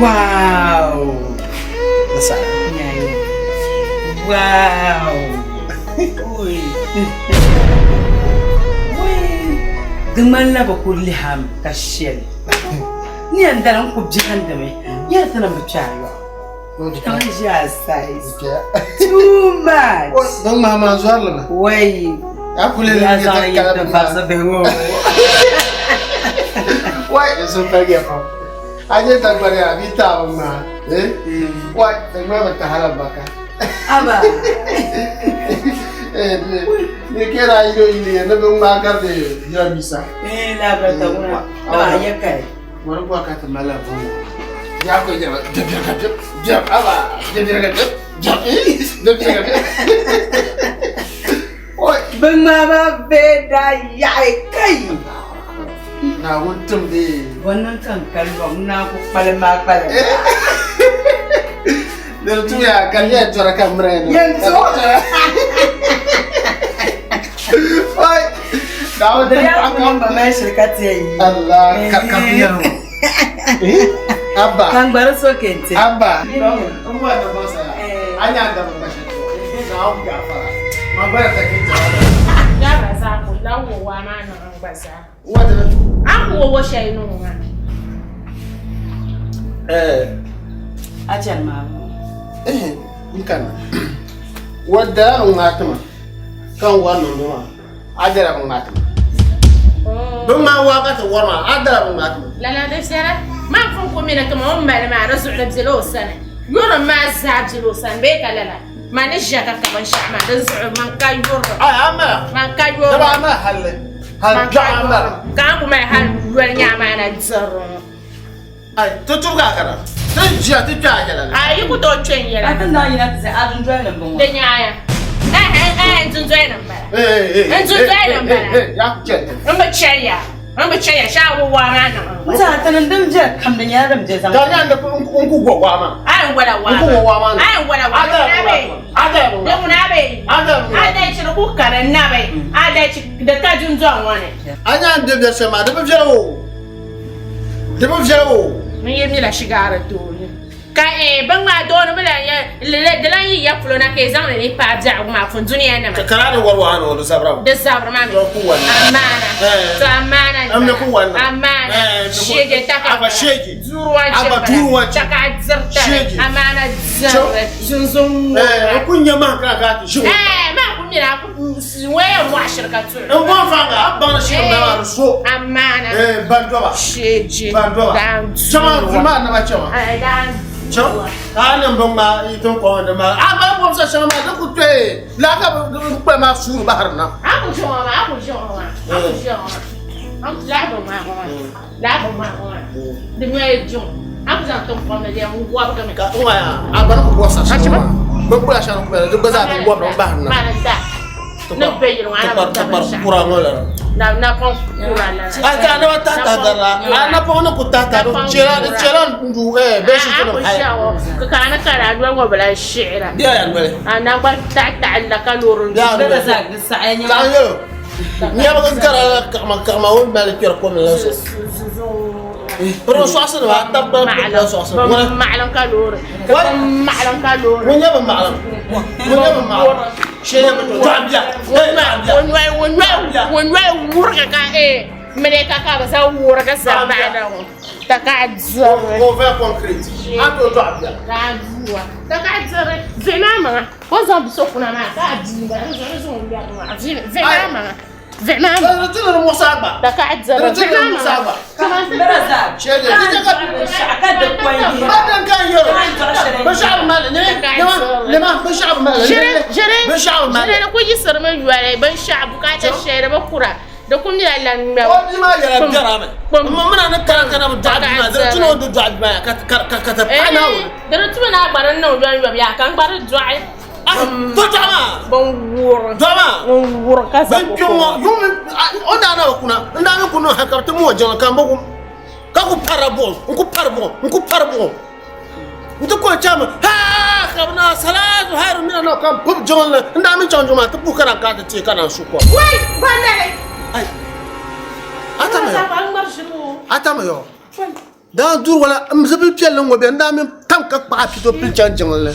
Wow! Nasa. Wow! Ui. Ui. Di ŋmanila bɛ kuli lihami ka shɛli. Ni yɛn dali n ku biɛhindimi yɛli ti ni bi kpe a yɔɣu. Ka n ʒi a size. Too much. Din ŋmahi maa zɔri li mi. Wai. Ya kuli Ya zaŋ yi ti varisi bihi ŋɔ. Wai, di so paligiya pam. A nyɛ dagbani a bi taai bi ŋmaa. Eh? Wai, di ŋmaa bi tahala baka. Aba. Eh, ni kera yino yili ni bi ŋmaa gari di jiranbiisa. Eh, la ba ta ŋuna. Ba ya kai. Wani kuwa ka ti mali buŋ ya ko jɛba jɛbɛrɛ ka jɛb jɛb aba jɛbɛrɛ ka jɛb jɛb jɛbɛrɛ ka jɛb oi Bin ŋmaa maa bee daa yaɣi kai. Naawuni timdi Wannan kan kalwa ŋuna ku kpalim maa kpalim. Di tuya ka yɛn tɔra ka miri ni. Yɛn to. Oi Naawuni Di yaa ku niŋ ba mali shili ka ti yɛn yi. Allah ka ka yɛn Abba Ka n gba di so kente. Abba. N bɔri ni bɔsa a nya n daba ŋma shɛli Naawuni gafara ma gbaya ta kente. Yara zaa ku lahi wo waa maa niŋ n gba zaa. What? A ku wo wo shɛli niŋ o maa. Eh. A chani maa. Eh, n kana. Wa dala bi ŋmaai ti ma ka n wari niŋdi maa. A dala bi ŋmaai ti ma. Bi ŋmaai waa ka ti wari maa, a dala bi ŋmaai ti ma. Lala di viɛla. Man pun ku mi ni ti ma o ni mali maa di zuɣu di bela o sani. Yurilim maa zaa bela o sani bee ka lala? Man ni ʒiya ka ka binshɛɣu maa di zuɣu man ka yurilim. Ai, a mali. Man ka yurilim. Dama a mali halli. Hali biɛɣu a mali. Ka a ku mali hali yoli nyaa maa na diri ŋɔ. Ai, ti tubigi a kana. Ti ʒiya ti kpe a yɛla ni. A yi ku tooi kpe n yɛla. A ti zaŋ yina ti zali a dundoli ni m-bɔŋɔ. Di nyaaya. Ɛhɛ, ɛhɛ, n dundoli ni m-bala. N dundoli ni m-bala. Ya ku chɛli ti. M bi chɛli ya. M bi chɛli ya. Shee a bi waa maa niŋ n gba. N zaa ti ni din bɛ kam di nyɛla din bɛ zaŋ. Ka nya n ku gɔ waa maa. A yɛn gɔla waa maa. N ku gɔ waa maa. A yɛn gɔla waa maa. A dala bi ŋmaa. Di ŋuna bɛ. A dala bi ŋmaa. A dachi di ku kani nabi. A dachi di ka dundɔŋ ŋɔ ni. A nya n bɛ biɛri shɛm maa di bi viɛla o. Di bi viɛla o. N yi mila shigaari tooni ka eh bin ŋmaa dooni mi lan yɛ di lan yi ya polo na ka yi zaŋli ni paai biɛhigu maa pun dunia nima. Ka a ni wari waa ni o di zabira Di zabiri maa mi. Ku wani. Amaana. To amaana N mi ku wani. Amaana. Sheege taka Aba sheege. Duuri wa Aba duuri wa Taka a diri tali. Sheege. Amaana diri. Zunzun ŋɔ. N ku nya maa ka ka ti ʒi. Eh maa ku mira ku ŋɔya mɔɣishiri ka turi. N bɔn fanga a baŋ shiri na maa di so. Amaana. Eh ban dɔba. Sheege. Ban dɔba. Daan Chama zuma naba chama. Eh daan Chama. A ni bin ŋmaa yi tin kɔŋ di maa. A ba bɔm sa shɛŋa maa di ku kpe la ka bi kpe maa suuri bahiri na. A ku ʒi ŋɔ maa a ku ʒi ŋɔ maa a ku ʒi ŋɔ maa. A ku lahi bin ŋmaa ŋɔ maa. Lahi bin ŋmaa ŋɔ maa. Di nyɛla juŋ. A ku zaŋ tin kɔŋ ni di yɛn wɔbigimi. Ka n ŋmaa a gba ni ku bɔbi sa shɛŋa maa. Bin kpula shɛŋa ku bɛni di gba zaa di wɔbirimi bahiri na. Maa ni da. Ni bɛ yili ŋɔ a na bi da binshɛɣu. Kura ŋɔ la. Na napɔŋ kura la. A ka a naba tahi tahi gari la. A napɔŋ ni ku tahi tahi di chɛla di chɛla n du eh bee shi A ku hai. ʒiya ŋɔ ka a ni kari a noli ŋɔ bi lahi shihira. Bia ya noli. A nangban taɣi taɣi la ka loori n Bia du. noli. Di saɣaya nyɛma. Zaɣ yɛlo. Nyɛba gara la kaɣima kaɣima o ni mali kpɛri kom la zuɣu. Piri sɔɣisi nima a tabi gba piri sɔɣisi. Bin maɣalim ka loori. Bin maɣalim ka loori. Ŋun nyɛ bin maɣalim. Ŋun nyɛ bin maɣalim. Shee nyɛ bin tɔɣi bia. Ŋun noli wurigi ka mini ka ka bi zaŋ wurigi sa baɣa ŋɔ ta ka diri. Over concrete. A tooi tɔɣi bia. Ka a duwa. Ta ka diri. Vihi maa maŋa. O zaŋ bi so kuna maa ka a bia maa di zuɣu n lɛri maa vihi maa maŋa. Vihi maa maŋa. Di ni muɣisi a gba. Ta ka a diri. Vihi maa maŋa. Ʒiri ku yiɣisirimi yoli binshaɣu bukaata shɛli di bi kura di ku nyɛla lan ŋmɛbu. O bia maa yɛla biɛrimi n ma mina ni kana kana bi dɔɣi bia maa di tu ni o di dɔɣi bia maa ka ti paɣi Naawuni. Di di tumi ni a gba di niŋ yomyom yaa ka n gba di dɔɣi. To dɔɣi maa. Bin wurim. Dɔɣi maa. Bin wurim ka Bin kpiɔŋ ŋɔ yuŋ o daa na bi kuna n daa mi ku niŋ hali ka bi ti mooi jiŋli ka n bi wum ka ku parila buɣim n ku pari buɣim n ku pari buɣim n ti kɔŋ chami haa ka bi na salaatu hayru mina na ka n pib jiŋli ni n daa mi chaŋ jiŋ maa ti puhi ka naan kana ti teei ka naan su kom. Wai bandali. Ai atama yo atama yo. Daa duri wala n zipili piɛlli ŋɔ bɛ n daa mini tam ka kpaɣi pito pili chaŋ jiŋli ni.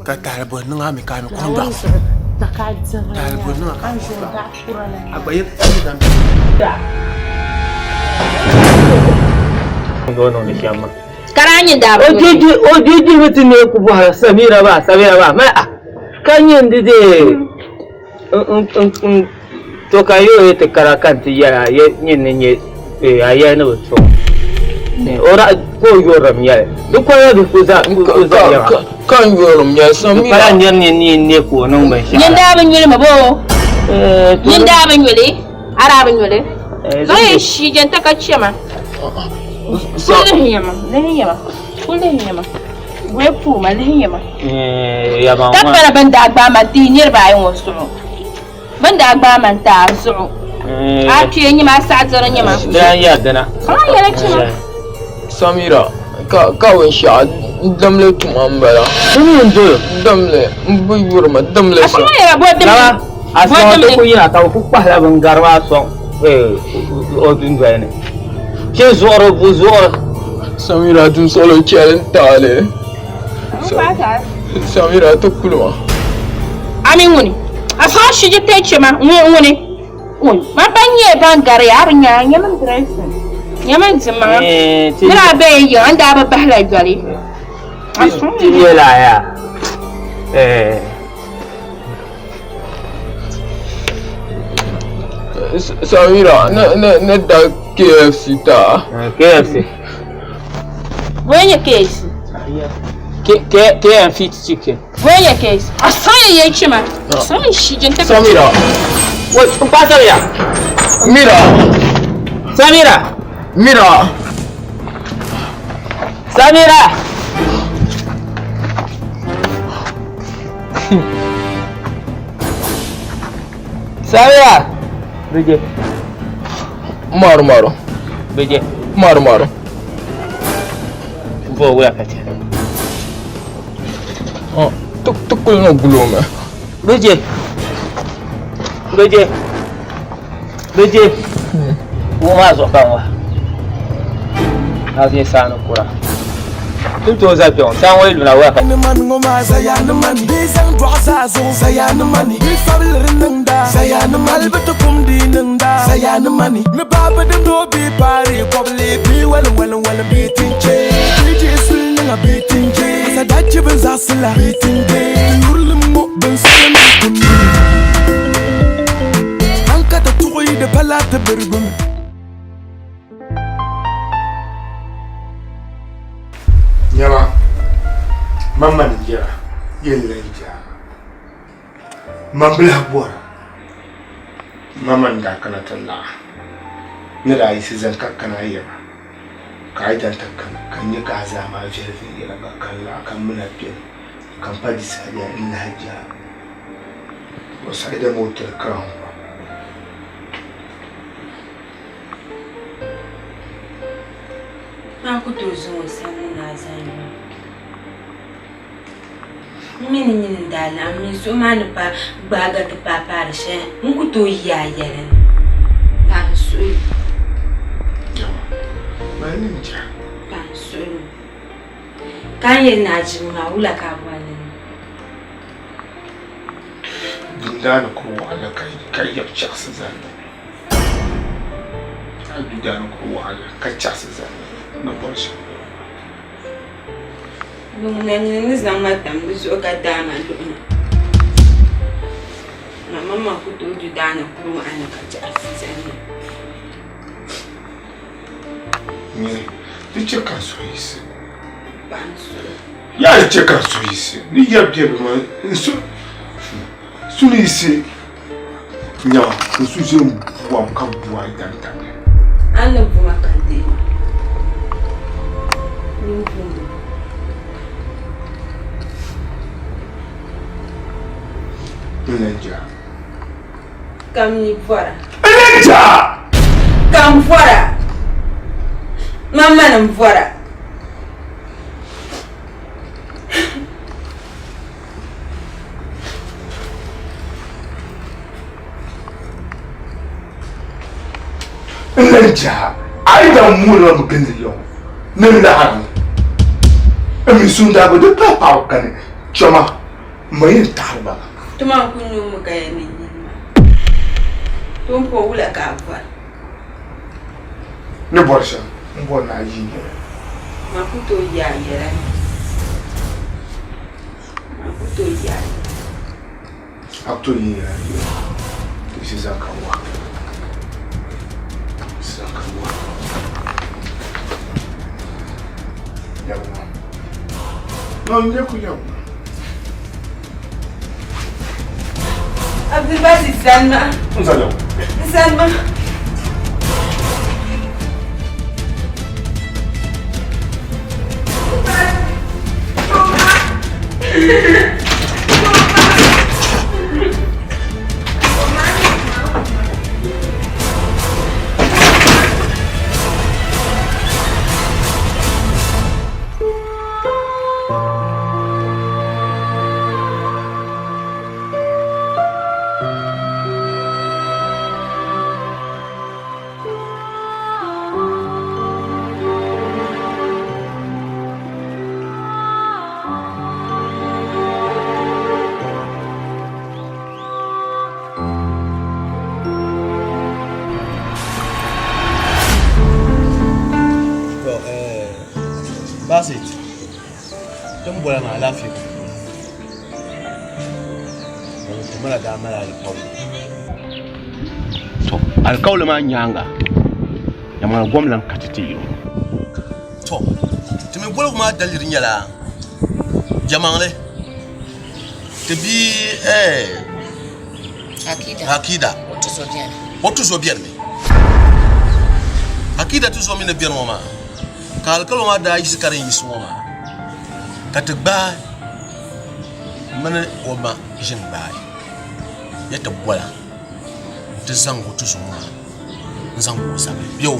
Ka tahali bɔri niŋ a mi ka a mi kɔŋ dɔɣi. Tahali bɔri niŋ a ka a mi kɔŋ dɔɣi. A gba yɛn O jeeji ti ne ku bɔhira Samira ba Samira ba mali a ka nyɛ n di dee n to ka yo yi ti kara ka n ti yɛli a yɛ nyin ni nyɛ a yɛli ni bi to o daa ka o yurilim yɛli di kɔya bi ku za ku za yɛma Ka n yurilim yɛli Samira. Di pala nir ni ni ne ka o niŋ binshɛɣu. Nyin daa bi nyuli ma boo? Nyin daa bi nyuli? A daa bi nyuli? Zaŋ yi shii je n-ti ka chɛ ma. Kul lihi ya ma, lihi ya ma, kul lihi ya ma. Wee puu ma, lihi ya ma. Ka pala bɛn daa gbaai ma n-ti yi niriba ayi ŋɔ zuɣu. Bɛn daa gbaai ma n-ti a zuɣu. A kpee n-nyɛ ma, a saɣidiri n-nyɛ ma. Ka a yɛli chɛ ma. Samira, ka ka binshɛɣu n-dimli tuma m-bala. Dimli, m bi yuri mi, dimli A sa. sɔŋ yɛla bɔ dimli? A Bɔ sɔŋ ti dimli? ku yina ka bɛ ku kpahila bingari maa sɔŋ o dundoli ni. Kpe zuɣuri bu zuɣuri. Samira dunsuɣulo chɛli n taali. Samira ti kuli ma. A mi ŋuni? A sɔŋ shiji ti chɛ ma ŋuni? Ma pa nyɛ ban gari ya, a bi nya, nyɛ min dressing, nyɛ min dimaŋa. Ni daa bɛ yiŋa, n daa bi bahila yoli. Ti nyɛla ya. Samira, ni da KFC taa. KFC. Where your KFC? KFC chicken. Where your KFC? A sɔn ye chima. Sɔn mi shi jin Samira. Wait, pa Samira. Mira. Samira. Mira. Samira. Samira. Bije. Maru maru. Bije. Maru maru. Bo wula ka chɛ. Ti kuli ni gulo mi. Bije. Bije. Bije. Ŋɔ maa zuɣu ka n wa. A nyɛ saani kura. Ti tooi za kpɛ ŋɔ saa ŋɔ yi luna waya ka. Nyama, mamma ni jɛra yɛlila n jaa man bilahi bɔra mama n daa kana ti laɣa ni daa yiɣisi zani ka kana yiŋa ka a yi dan ti kana ka n nya ka a zaa maa viɛli viɛnyɛliŋga ka n laɣa ka m mina kpɛni ka m pa di saha n lahi jaa o saɣi dama o tiri karaŋ Maa ku tooi zaŋ o sani ni a zaŋ ma. M mi ni nyini n-daa laɣim mi n suhu maa ni pa gbaagi ti paai paari shɛli n ku tooi yi a yɛli ni ka n suhu lu. Ka n suhu lu. Ka n yɛli ni a jimi maa wula ka a bɔri ni n niŋ? Dundaani kuri waɣila ka yab chaɣisi zani. A dundaani kuri waɣila ka chaɣisi zani ni bɔri shɛm. Ŋuna nyini ni zaŋ ma tam di zuɣu ka daa ma luɣi na. Mama ku tooi du daani kuri waɣila ka chaɣisi zani na. Nyini, di chɛ ka n suhu yiɣisi. Yaa di chɛ ka n suhu yiɣisi. Ni yɛri biɛbi maa, n suhu ni yiɣisi nyaŋ n suhu ʒe m-buam ka bu a yi dan tabili. A ni bu ma ka n deei ma. Nyin bu ma. N lan jaa. Ka m mi bɔra. N lan jaa! Ka m bɔra. Mamma ni m bɔra. N lan chɛ a, a yi daa mooni ma mi gindi ya ŋɔ ni n laɣiri ni n mi suŋdaabu di pahi paɣibu kani, chama m ma yɛn taɣiri ba. Tuma n-kul niŋmi ka ya ni nyini maa. Tompoo wula ka a bɔri? Ni bɔri shɛm, m bɔri ni a yi nyɛli. Man ku tooi yaai yɛla ni. Man ku tooi yaai. A ku tooi yi yɛla ni yɛla. Ti ʒi zaŋ ka wa. Zaŋ ka wa. Yawwa. No, n je ku yawwa. Abdulbasit Salma. N zali o. Salma. To, eh, Basit, din bola maa alaafee ka ti mala daa mali alikauli. To, alikauli maa nyaaŋa, yamana gom lan ka ti ti yino. To, ti mi boligu maa daliri nyɛla jɛmaŋli ti bia eh, Akida o tuzo beni mi. Akida tuzo mi ni beni ŋɔ maa ka alikalo maa daa yiɣisi ka din yiɣisi ŋɔ maa ka ti gbaai mini o ma ʒini gbaai ya ti bola n-ti zaŋ o tuzo ŋɔ maa n-zaŋ o zabiri bɛ o.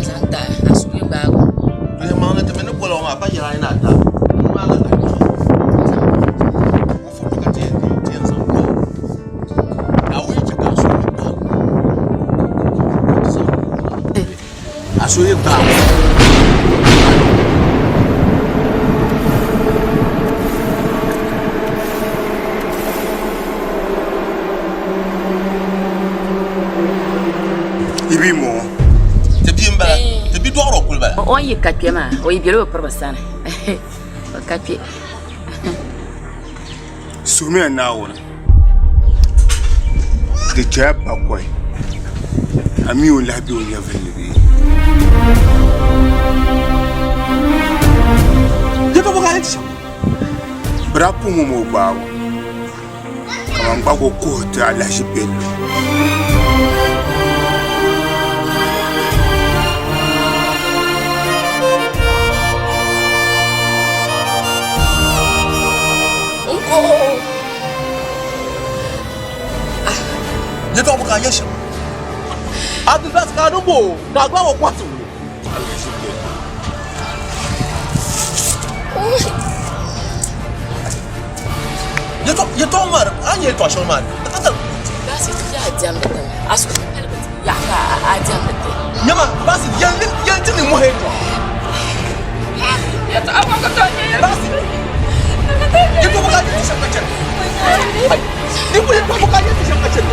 Zaŋ tahi a suhu gbaagi o. Yɛlimaŋli ti mi ni bola o maa pa yɛla a yi ni a daa maa la o foto ka ti yɛn ti yɛn zaŋ gbaai Naawuni chɛ ka a suhu gbaagi o ka ti zaŋ a suhu gbaagi o. I bi mo. Ti bia m-bala, ti bi dɔɣiri o kuli bala. O ni yi ka kpe maa, o yi bela o piriba sani. O ka kpe. Suhimiya Naawuni. Di chɛya bakɔi, a mi o ni lahi be o nyɛvili ni bee? Bɛ daa puhimi o mi o gbaabu. Kaman gbaag o kuhi ti alahichi belli. Yɛtɔɣa bɔ ka a yɛli shɛm? Abdulbas ka a niŋ bɔ o ka a gbaag o kuhi ti o. Yɛtɔɣa maa a ni yɛli yɛtɔɣa shɛli maa Nyama baasi yɛli ti nimmohi yɛtɔɣa. Baasi yɛtɔɣa bɔ ka a yɛli ti shɛm ka chɛri. Yɛtɔɣa bɔ ka a yɛli ti shɛm ka chɛri.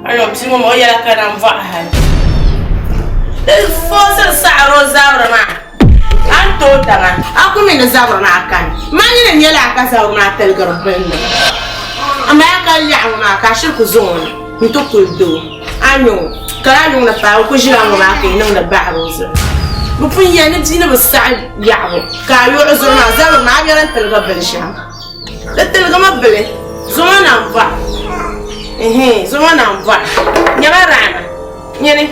Ayo bia ŋɔ maa o yɛla ka nambɔɣu hali. Di foosiri saɣiri o zabiri maa. A ni tooi daŋa, a ku mi ni zabiri maa kani. Man yi ni nyɛla a ka zabiri maa tiligiri gbunni. Amaa a ka lɛɣu ŋɔ maa ka a shiri ku zaŋ o na nti kuli doo. A nya o, ka lala yuŋ ni paai o ku ʒila ŋɔ maa ka yi niŋdi baɣiri o zuɣu. Bɛ pun yɛli ni bia ni bi saɣi yaɣibu ka a yuɣi zuɣu maa zabiri maa a biɛla n-tiligi binshɛŋa. Di tiligimi bili, zuŋɔ na m-bɔɣi. Ɛhɛn, zuŋɔ na m-bɔɣi. Nyama Rahama, nyini.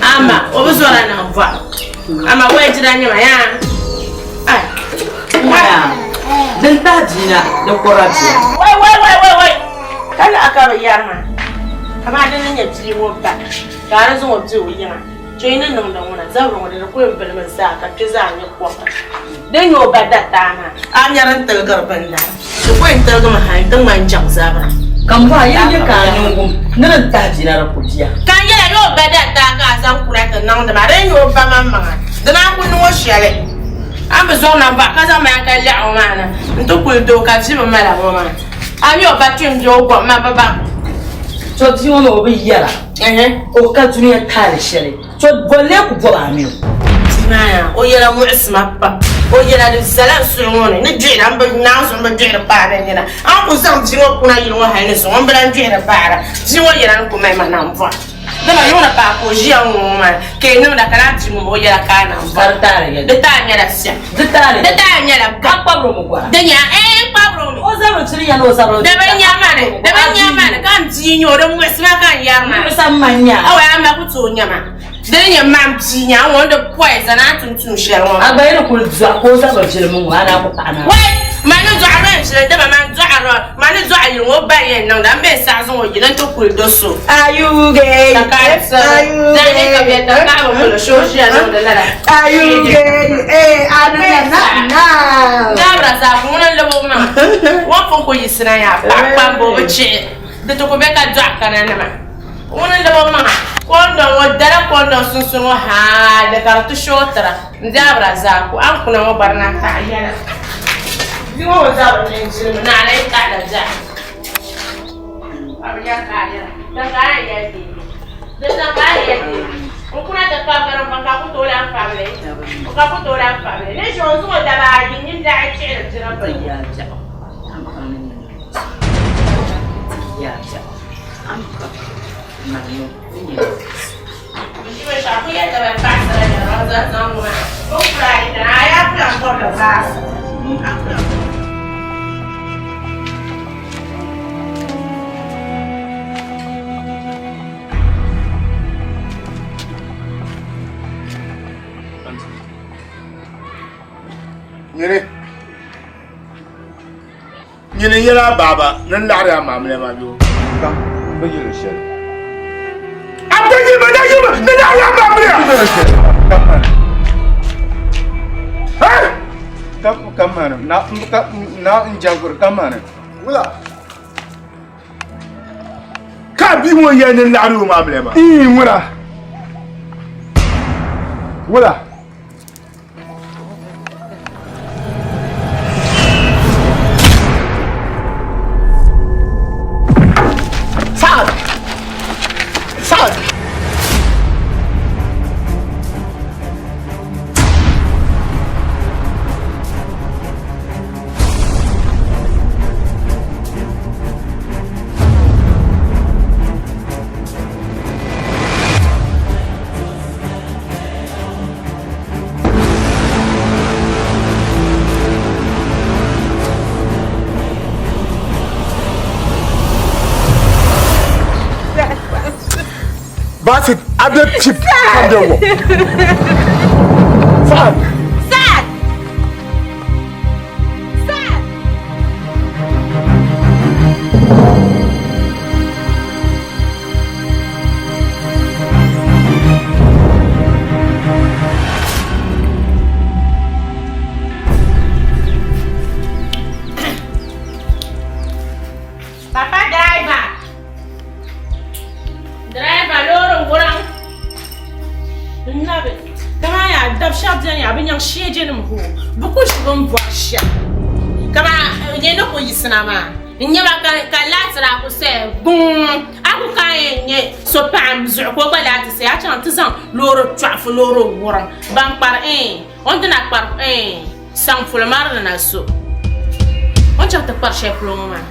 Ama, o bi zɔra na m-bɔɣi. Ama, wai jira nyama yaa. Ai. Yaa, din tahi bia na, di kɔra bia. Wai, wai, wai, wai, wai. Ka lahi ka bɛ yɛri maa. Kaman di ni nyɛ bia ŋɔ ba, ka a di zaŋ o be o yiŋa. Cho yi ni niŋdi ŋuna, zabiri ŋɔ di di ku yɛn bilimi zaa ka kpe zaa nyɛ kɔbiri. Din nyɛ o ba dataa maa, a nya din tiligiri bindara, di ku yɛn tiligimi hal nti ŋmani jaŋ zabira. Ka m bɔhi, ya nyɛ ka a niŋgum ni din tahi bia na di ku bia? Ka n yɛla, nyɛ o ba dataa ka a zaŋ kuna ti niŋdi ma, din nyɛ o ba maŋmaŋa, di naan ku niŋ o shɛli. A ni bi zaŋ nambɔɣu ka zaŋ ma ka lɛɣi o maa na nti kuli doo ka vi bi mala ŋɔ maa. A mi o ba kpim bɛ o gom ma bi baŋ. To bia ŋɔ mi o bi yɛra. O ka dunia taali shɛli. To boli lee ku bɔbi a mi o. Bia maa yaa, o yɛla muɣisi ma pam. O yɛla di zala n suli ŋɔ ni, ni duɣira, m bi naai zuɣu m bi duɣiri paari n nina. A ni ku zaŋ bia ŋɔ kuna yili ŋɔ hali ni zuŋɔ, m bi lan duɣiri paara. Bia ŋɔ yɛla ni ku mali ma nambɔɣu. Dama yuŋ ni paai ka o ʒiya ŋ-ŋɔ maa, ka yi niŋda ka laa bia ŋɔ mi o yɛla ka a nambɔɣu. Ka di taali nyɛla? Di taali nyɛla shɛm. Di taali? Di taali nyɛla gam. A kpabiri o mi gɔra? Di nya, ɛɛn, n kpabiri o mi. O zabiri chiri ya ni o zabiri o Di bi nya ma ni, di bi nya ma ni, ka m bia nya o, di muɣisi ma ka n yɛri maa. Muɣisa m ma nya. Awai, a ma ku tooi nya ma. Di ni nyɛ man bia nya ŋɔ ni di poison a tum tuun shɛli ŋɔ maa. A gba yi ni kuli dɔɣi ka o zabiri ʒili mi ŋɔ, a daa ku paɣi naa. Wai! Ma ni dɔɣiri o yɛn ʒili dama man dɔɣiri o, ma ni dɔɣi yili ŋɔ o ba yɛn niŋda, m bee saɣi zaŋ o yili nti kuli do so. Ayuge, Ayuge, Ayuge, eh, Dabra zaa ŋuna n-lab o maŋa. O ni pun kuli yiɣisina yaa paɣa kpamba o bi chihi di ti ku be ka dɔɣi kana nima. Ŋuna n-lab o maŋa kɔndɔŋ ŋɔ dala kɔndɔŋ sunsuuni ŋɔ hali ka di ti shootira. N Dabra zaa ku a ni kuna ŋɔ gba di naan taɣi yɛla. Bia ŋɔ ŋun zabiri ni n-jilimi naɣila yi taɣila biɛɣu. Nyini nyini n yɛla baaba ni n laɣari a maamila maa bɛ o. N bi yɛli shɛli. A bi yima na yima ni laɣari a maamila. Ka mani na n jɛnkuri ka mani. Wula. Ka bia ŋɔ yɛli ni laɣiri o maamila maa. Ii ŋuna. Wula. Saad. Saad. Basit, a bɛ pip ka bɛ wɔ. Saad. Saad. Saad. Papa driver. Driver loori wurim. N nabi. Kaman yaa dab shɛba beni yaa bɛ nyaŋ sheejinim hoo. Bɛ ku ʒi bɛ ni bɔri shɛm. Kaman nyɛ ni ku yiɣisina maa n nya ba ka laati daa ku saya guŋ. A ku ka yɛn nya so paɣa m zuɣu ka o gba laati saya a chaŋ ti zaŋ loori chɔɣifu loori wurim. Ban kpari ɛɛn o ni ti na kpari ɛɛn saŋ puli marili na so. O ni chaŋ ti kpari shɛli polo ŋɔ maa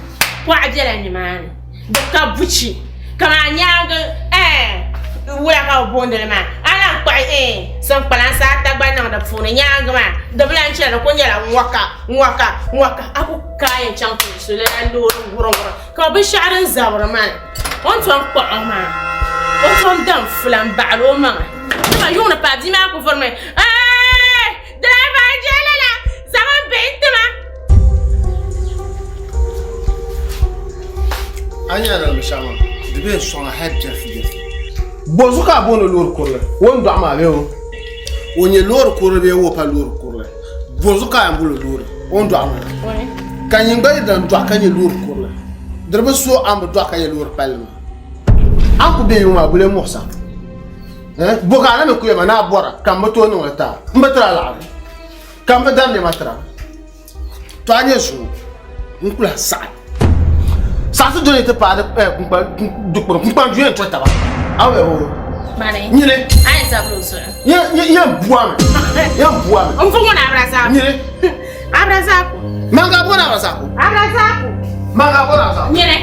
kuɣa bela nimaani. Di ka buchi kaman nyaaŋa ɛɛn wula ka bɛ booni li maa a lan kpuɣi eh saŋkpalansi ata gba niŋ di puuni nyaangi maa di bi lahi chana di kuli nyɛla ŋɔka ŋɔka ŋɔka a ku kaai n chaŋ ti su lala loori wurim wurim ka binshɛɣu din zabiri maa o ni tom kpuɣi o maa o tom daŋ fula n baɣali o maŋa dama yuŋ ni paai bia maa ku vurimi eei diraiva n je lala zaŋ n bihi n tima. A ni yɛn niŋ binshɛɣu maa di bee n sɔŋ a hali biɛrisi biɛrisi. Bɔzuɣu ka a booni loori kurili o ni dɔɣi maa bee o o nyɛ loori kurili bee o pa loori kurili bɔzuɣu ka a yɛn boli o loori o ni dɔɣi maa ka nyin gba yi dan dɔɣi ka nyɛ loori kurili di di bi so a ni bi dɔɣi ka nyɛ loori palli maa a ni ku be yiŋ maa bɛ lee muɣisa bɔ ka a na mi ku yɛma ni a bɔra ka m bi tooi niŋli ti a m bi tiri a laɣiri ka m bi dari nɛma tira. To a nyɛ zuŋɔ n kula saɣi saɣasi doli ti paai dukpuni kunkpan duya n to taba a bɛ o nyini yɛn buami yɛn buami n fuŋ na abrazaku nyini abrazaku manga bo na abrazaku abrazaku manga bo na abrazaku nyini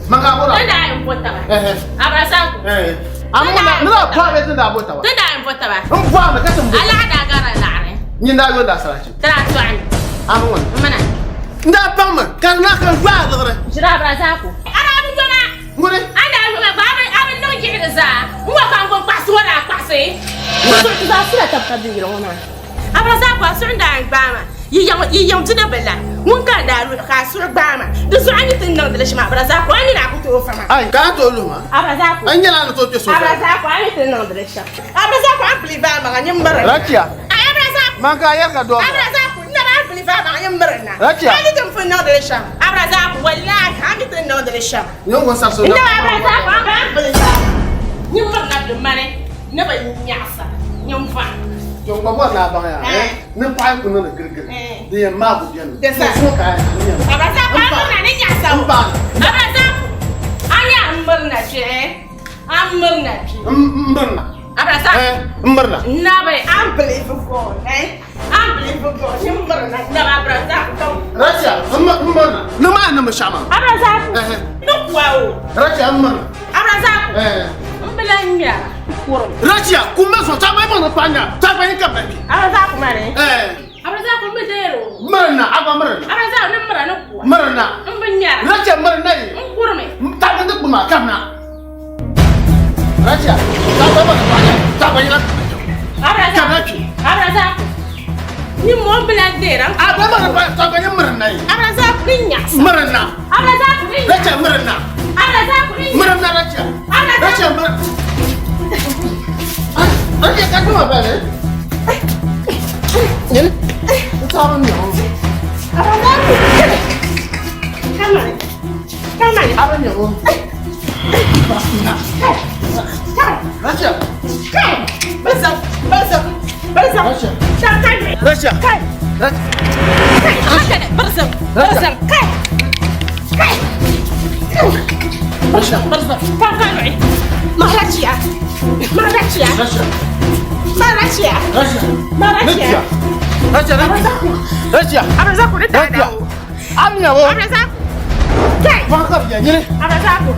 manga bo na tunda n bo taba abrazaku amma na na ko be tunda bo taba tunda n bo taba n buami ka tin bo ala da gara laɣari nyin daa yo da sarachi Tana tɔɣini. A mi ŋuni? M mana. N daa paŋ mi ka di naa ka n gbaai liɣiri. Ʒira Abrazako. A daa bi yoma. Ŋuni? A daa yoma gba a bi niŋ yiɣi di zaa. N wa ka n gbubi kpaɣisi ŋɔ daa kpaɣisi. N suhu ti zaa sula tab ka be yili ŋɔ maa. Abrazako a suhu n daa yɛn gbaai ma. Yi yiŋ bidibila ŋun ka n daa luhi ka a suhu gbaai ma. Di zuɣu a ni ti niŋdi li shɛm Abrazako a nini a ku tooi fa ma. Ai ka a tooi luhi ma? Abrazako. A nyɛla a ni tooi kpe so zali. Abrazako a ni ti niŋdi li shɛm. Abrazako a pili baai maŋa nyin miri. Rakia. Abrazako. Man ka a yɛri ka dɔɔ bɔra. Abrazako n naba a pili baai maŋa nyin miri na. Rakia. A ni ti pun niŋdi li shɛm. Abrazako wallahi a ni ti niŋdi li shɛm. Nyin ŋun sabi so N naba Abrazako a pili baai maŋa nyin miri na di mani ni bi nyaɣisa nyin vaɣa. To n gba bɔri ni a baŋ yaa ni paɣa yi ku niŋdi girigiri din yɛn maagu beni. So ka a yɛn. Abrazako a miri na ni nyaɣisa o. N baŋ. Abrazako a nya n miri na kpɛ. A miri na kpɛ. N miri na. Abrazako. N miri na. Nabi unbelievable. Eh? Unbelievable. N miri na. Nabi Abrazako. Racha, n miri na. Ni maa ni mi shɛm maa. Abrazako. Ni kuwa o. Racha, n miri na. Abrazako. N bi lahi ŋmɛra. Kurim. Racha, kum ma zuɣu tagba yi niŋdi paɣa nya tagba yi ka bɛ kpɛ. Abrazako mani. Abrazako n bi deeri o. Miri na, a gba miri na. Abrazako ni mira ni kuwa. Miri na. N bi ŋmɛra. Racha, miri na yi. N kurimi. Tagba ti kpuma kam na. Racha, tagba yi niŋdi paɣa nya tagba yi na. Abrazako. Kam na kpɛ. Abrazako. Ni mo n bi lahi deera. A gba niŋdi paɣa tagba yi miri na yi. Abrazako ni nyaɣisa. Miri na. Abrazako ni nyaɣisa. Racha, miri na. Abrazako ni nyaɣisa. Miri na Racha. Abrazako. Racha, miri. Racha, ka kpuma bala. Nyini. N taɣiri n nyɛɣu. Abrazako. Come on. Come on. A bɛ nyɛɣu. Racha. Barzak. Barzak. Barzak. Racha. Kai. Racha. Kai. Racha. Kai. Barzak. Barzak. Kai. Kai. Racha. Barzak. Kai. Kai. Maharajiya. Maharajiya. Racha. Maharajiya. Racha. Maharajiya. Racha. Racha. Abrazako ni Racha. dawo. A bɛ nyɛɣu. Abrazako. Kai. Paɣa ka bia nyini. Abrazako.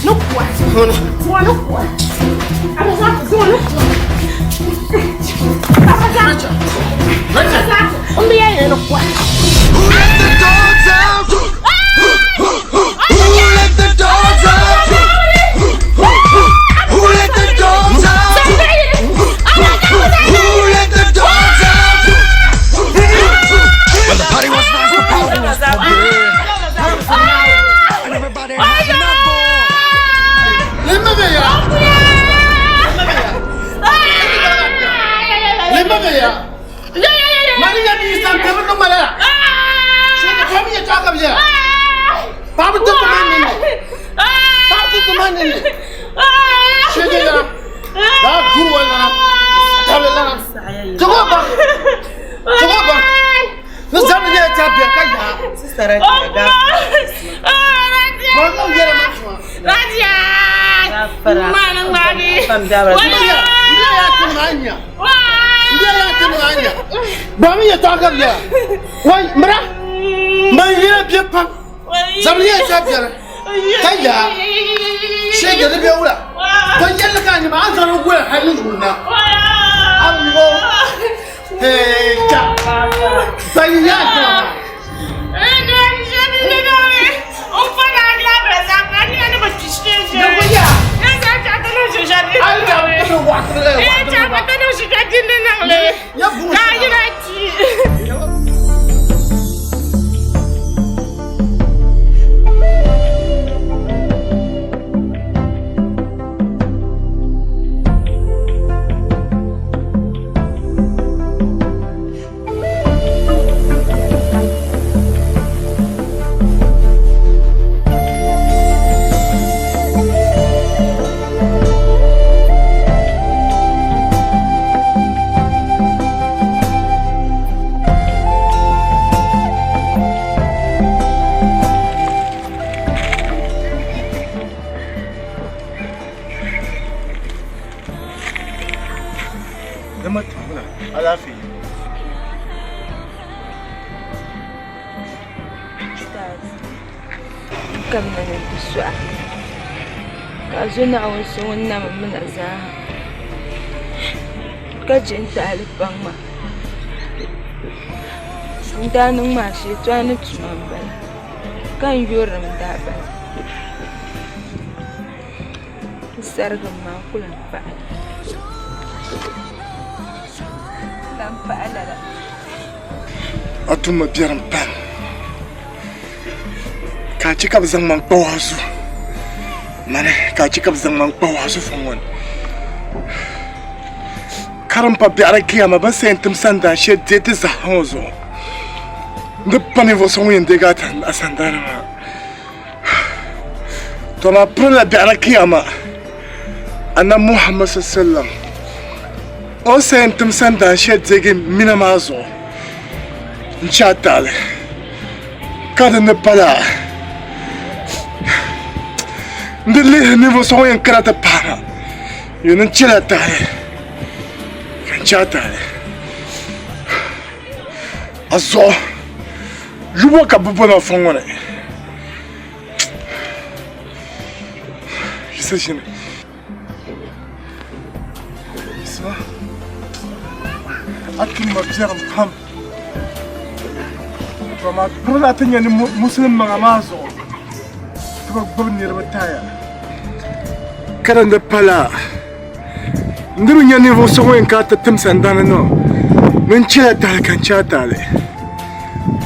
Ni kuwa. Zuwa ni kuwa. Abrazako zuwa ni kuwa. Abrazako. Racha. Racha. Abrazako. N bi yɛn ni kuwa. Who let the dogs out? Who let the dogs out? Who let the dogs out? Who let the dogs out? Well, the party was nice, the party was pumping. And everybody having a ball. Limba bɛ ya. Limba bɛ ya. Mani ya bi san tɛmɛ ni mala ya. Sɛ ka mi yɛ tɔgɔ ka bi ya. Paɣa bi tɛ tuma nini. Paɣa ti tuma nini. Sɛ ya. Daa duru wa lana. Tabi lana. Cogo ban. Cogo ban. Ni zabi yɛ ta bɛn ka yaa. Sister Racha, ga. Bɔn yɛrɛ ma sɔn. Rajiya. Gafara. Mani ŋmani. Fam da Abrazako. N y'a tɛmɛ a ɲa. N y'a tɛmɛ a ɲa. Bɔn mi yɛ tɔgɔ ka bi ya. Wa mira. Man yɛrɛ bɛ pam. Zabi yɛ ta bɛrɛ. Ka yaa. Sɛ jeli bɛ wula. To yɛlli ka nyɛ maa, a ni zaŋ goya hali ni yuun na. A ŋɔ ka ban yaa kpɛma maa. Dama tuhuna alaafee. N kamina ni n ti suhi a ka a zo Naawuni so ŋun nam m mina zaaha ka je n tahili paŋ ma. N daa niŋ maa shɛtɔɣa ni tuma m-bala ka n yurilim daa bala. N sarigim maa ku lan pahi lala. A tumma biɛrim pam, ka a chɛ ka bɛ zaŋ ma n-kpa waazu. Mani ka a chɛ ka bɛ zaŋ ma n-kpa waazu fɔŋ ŋɔ ni. Ka din pa biɛɣu di kiyama bɛ ni sa yɛn tim sandan shɛli deei ti zaaha ŋɔ zuɣu. N di pa ninvuɣ so ŋun yɛn deegi a sandani maa. To amaa pirila biɛɣu di kiyama Anabi Muhammad sallam o ni sa yɛn tim sandan shɛli deegi mina maa zuɣu n chɛ a taali ka di ni pala n di lihi ninvuɣu so ŋun yɛn kana ti pahi ma yo ni n chɛla taali ka n chɛ a taali a zuɣu yubo ka bi boli ma fɔŋ ŋɔ ni Yisa ʒini Yisa a tumma biɛrim pam to amaa pirila ti nyɛ ni musulim maŋa maa zuɣu ti bi gbubi niriba taya ka din di pala N di bi nya ninvuɣ so ŋun yɛn kana ti tim sandani ni ni n chɛla taali ka n chɛ a taali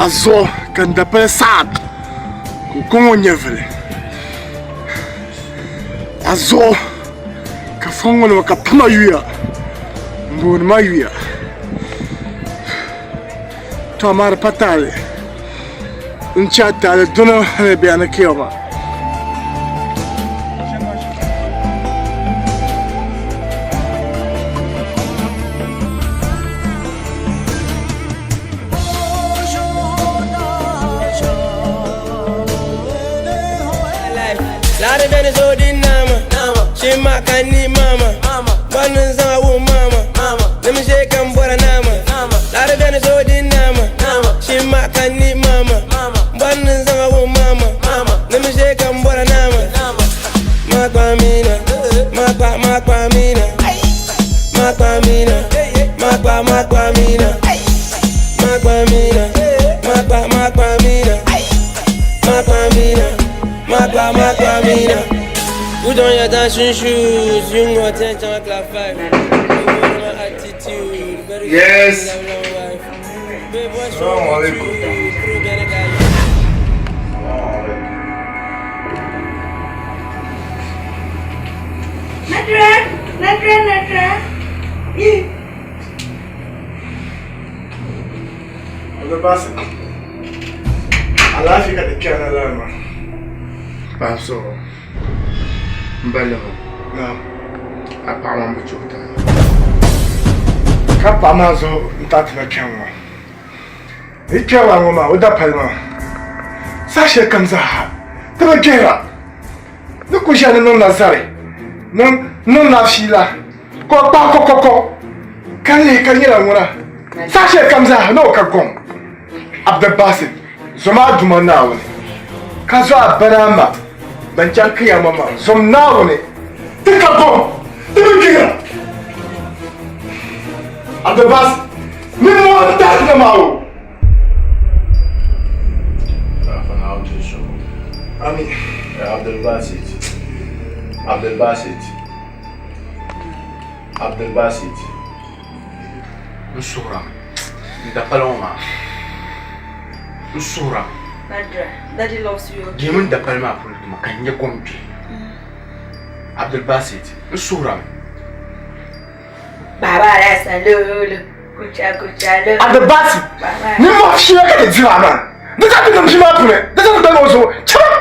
a zuɣu ka n dapali saɣim ka o kɔŋ o nyɛvili a zuɣu ka fɔŋ ŋɔ nima ka pa ma yuya m booni ma yuya to amaa di pa taali n chɛ a taali duna ni bɛ a ni kiyoma. Lari beni so di nama, shima kani mama, banu zanga wu mama, nimi sheka mbora nama. Lari beni so di nama, shima kani mama, banu zanga wu mama, nimi sheka mbora nama. Makwa mina, makwa makwa mina, makwa mina, makwa makwa mina, makwa mina, makwa makwa mina, makwa mina, makwa makwa mina. Put on your dancing shoes, you know attention clap five. Attitude, very Yes. Babe, what's Assalamu wrong with alaikum. you? Prove that I Nadra, Nadra, Nadra. Abdul Basit. Alaafee ka ti kpɛri na lala maa. Paɣa so n ba lɛm Naam. a paɣa maa bi chɛ o tiŋa. Ka paɣa maa zo n taɣi ti na kpɛŋ ŋɔ. Yi kpɛrila ŋɔ maa o dapali maa saha shɛli kam zaaha ti bi gbihira. Ni ku ʒiya ni niŋ nazari ni niŋ nafiila ka o kpahi kɔkɔkɔ ka lihi ka nyɛla ŋuna saha shɛli kam zaaha ni o ka gɔŋ. Abdulbasit, zom a Duuma Naawuni, ka zo a bana ma ban chaŋ kiyama maa, zom Naawuni. Ti ka kom, ti bi gbira. Abdulbas, ni mo n tahi na maa o. Amin. Abdulbasit. Abdulbasit. Abdulbasit. N suhura n da pali ŋɔ maa. N suhura. Badra, Daddy loves you. Di mini da pali maa puli tuma ka n nyɛ kom kpe. Abdulbasit, n suhura. Baba rasa lolo, kucha kucha lolo. Abdulbasit, ni mo shia ka di dira maa. Di ta ti niŋ ʒi maa puuni, di ta ti dali o zuɣu. Chama!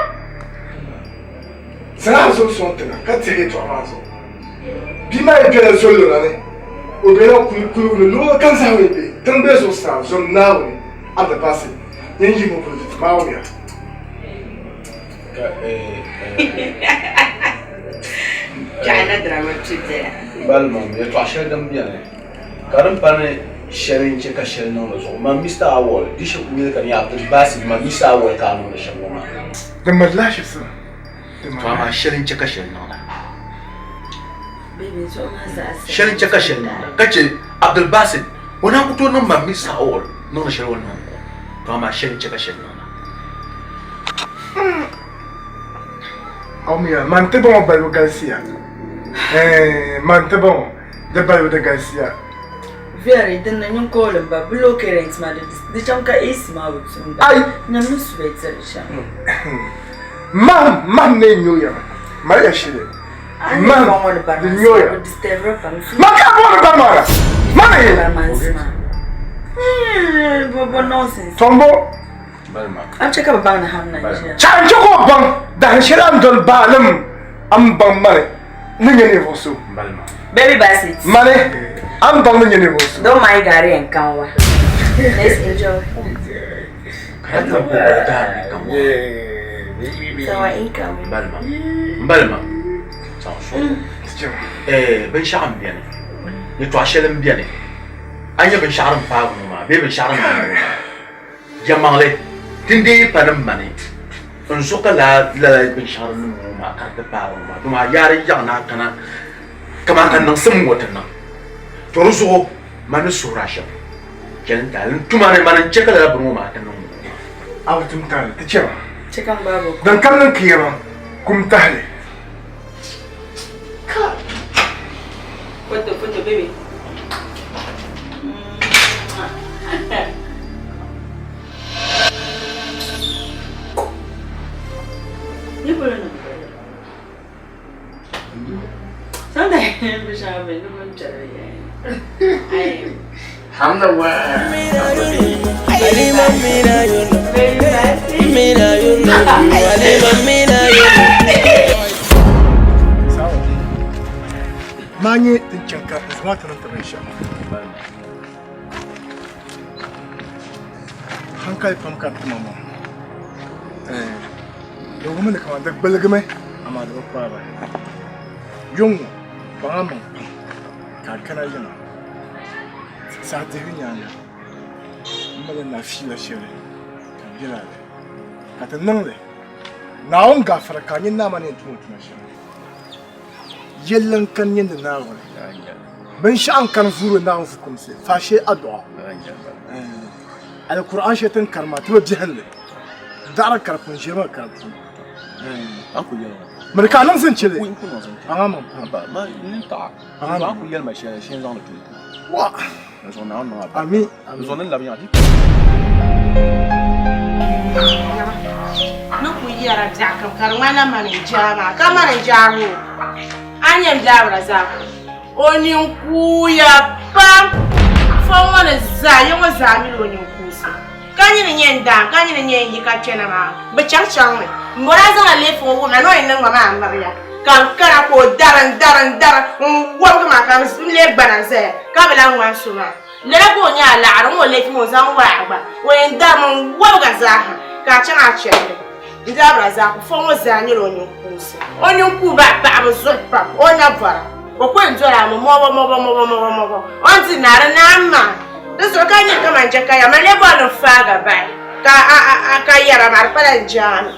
Zaŋ a zuɣu sɔŋ tiŋa ka tihi yɛtɔɣa maa zuɣu. Bia maa yi bela zoli luna ni, o bela kuligu ni, luɣili kam zaa o yi be, tiŋ bee zuɣusaa, zom Naawuni, Abdulbasit, nyin yihimi o polo ti ti Maawuya. Balima yɛltɔɣa shɛli din beni ka din pa ni shɛli n-chɛ ka shɛli niŋ di zuɣu man Mister Awol di shɛli kuli nyɛli ka di nyɛ Abdulbasit man Mister Awol ka a niŋdi shɛm ŋɔ maa. Di mali lahiʒibisi. To amaa shɛli n-chɛ ka shɛli niŋda. Shɛli n-chɛ ka shɛli niŋda ka chɛ Abdulbasit o naan ku tooi niŋ man Mister Awol niŋdi shɛli o ni niŋdi ŋɔ to amaa shɛli n-chɛ ka shɛli niŋda. Awumiya, man ti ba ŋɔ balibu galisiya. Ɛɛn, man ti ba ŋɔ di balibu di galisiya. Very, din ni nyin kooli m ba, below current maa di chaŋ ka AC maa bi tumda. Ai! Nyam ni su bɛ tiri shɛm. Mahim, mahim ni nyoya ma. Mali ya shili. Mahim, di nyoya. Ma ka bɔri ba mara. Mani! Bo nonsense. Tombo. A chɛ ka bɛ baŋ ni ham na n-ʒiya. Chɛ n-chɛ ka o baŋ dahin shɛli a ni doli baalim a ni baŋ mani ni nyɛ ninvuɣ so. Baby Bassett. Mani a ni baŋ ni nyɛ ninvuɣ so. Don't mind gari and kanwa. Let's enjoy. So incoming. Balima. Binshɛɣu m-beni. Yɛtɔɣ shɛli m-beni. A nya binshɛɣu din paagi ŋɔ maa bee binshɛɣu din niŋ ŋɔ maa. Yɛlimaŋli, din dii pa ni mani n zuɣu ka lala binshɛŋa din niŋ ŋɔ maa ka di ti paagi ŋɔ maa, dama a yaari yaɣi ni a kana kaman ka niŋsim ŋɔ ti niŋ. To di zuɣu mani ni suhiri a shɛm, chɛli n taali n tuma ni mani n-chɛ ka lala bini ŋɔ maa ti niŋ ŋɔ maa. A bi tum taali, ti chɛ ma. Chɛ ka m baaba kum. Din kam niŋ kiyama, kum tahili. Photo, photo, baby. I'm the one. Maa nyɛ din chɛŋ ka n zama ti niŋ ti binshɛɣu. Hankali pam ka di tima maa. Di wuhimi ni kamani di gbuligimi amaa di bi kpaai bahi. Yuŋ ŋɔ kpaŋ a maŋ pam ka a kana yiŋa saha dihibu nyaaŋa m mali na fiila shɛli ka m biɛla li ka ti niŋ li Naawuni gaafara ka a nyɛ naa maa ni yɛn tum o tuma shɛm. Yɛlli n-kani nyɛ ni Naawuni. Binshɛɣu n-kani vuuri Naawuni fukumsi faashee adu'a. Alkur'aan shɛli ti ni kari maa ti bi biɛhim li. Daɣiri ka di pun ʒiri maa ka di puuni. Miri ka a niŋ zinchili. Paŋ a maŋ pam. Paŋ a maŋ. Wa! Ami. Ni ku yɛra biɛɣu kam ka di ŋmanila mani n-jaa maa ka mani n-jaari o a ni yɛn biɛɣu zaa o nini kuuya pam fo ŋɔ ni zaa ya ŋɔ zaa mini o nini kuusi ka nyini nyɛ n daam ka nyini nyɛ n yi ka kpɛna maa bi chaŋ chaŋmi m bɔra zaŋla leefu ŋɔ wuhima ni o yɛn niŋ ma maa miriya ka n kana ka o dari n dari n dari n wɔbigi maa ka n lee gbana zaya ka bi lahi ŋmani so maa Lala ka o nya a laɣiri ŋɔ leefi ŋɔ zaŋ waai gba o yɛn darimi n-wɔbiga zaaha ka a chaŋ a chɛndi n daabira zaa ku fo ŋɔ zaa nyɛla o ninkuunsi o ninkuu bahi paɣaba zuɣu pam o na bɔra o ku yɛn dɔri a mi mɔbɔ mɔbɔ mɔbɔ mɔbɔ mɔbɔ o ni di naa di naan maa di zuɣu ka nyɛ kaman jɛkaya man lee bɔri ni n faaga bahi ka a yɛra maa di pala n jaami.